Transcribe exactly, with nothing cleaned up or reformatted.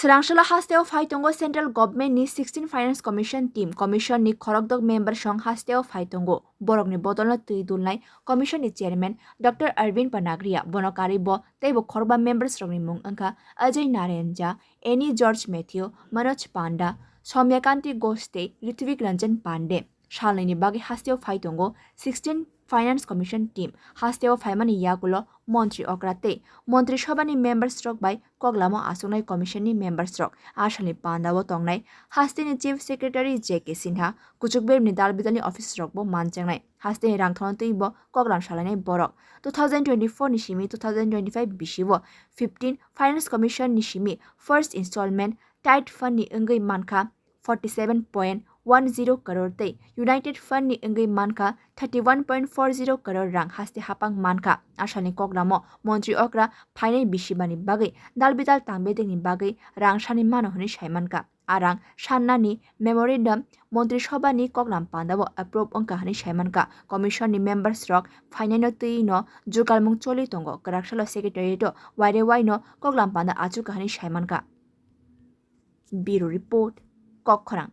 Swrangsalo hasteo phai tongo Central Government ni sixteen Finance Commission team. Commission ni khorokdok member song hasteo phai tongo. Borokni bodolno twi dulnai Commission ni Chairman Doctor Arvind Panagria, bono karwi bo teibo khorokba members rokni mung wngkha Ajay Narayan Jha, Annie George Mathew, Manoj Panda, Soumyakanti Ghosh tei Ritvik Ranjan Pandey. Salnwini bagwi hasteo phai tongo sixteen Finance Commission team. Hasteo phaimani yagulo Montri Okra tei Montri Sobhani members rok bai koklamo achuknai commission ni members rok. A salni pandao tongnai hasteni Chief Secretary J K Sinha, kuchuk beremni dal bidalni office rokbo manchengnai. Hasteni rangthorno twibo koklam salainai borok. Two thousand twenty-four ni simi two thousand twenty-five bisio fifteen Finance Commission ni simi first installment TIDE fund ni wngwi mankha forty seven point one zero crore tei United Fund ni wngwi mankha thirty one point four zero crore rang haste hapang mankha. A salni koklamo Montri Okra phainai bisibani bagwi dalbidal tangbedengni bagwi rang sani mano hwnwi saimankha. A rang sannani memorandum Montri Sobhani koklam pandao approve wngkha hwnwi saimankha. Commission ni members rok phainaino twino jugalmung choli tongo, kwraksalo secretariat o waire waino koklam panda achukha hwnwi saimankha. Bureau Report, Kokkhorang.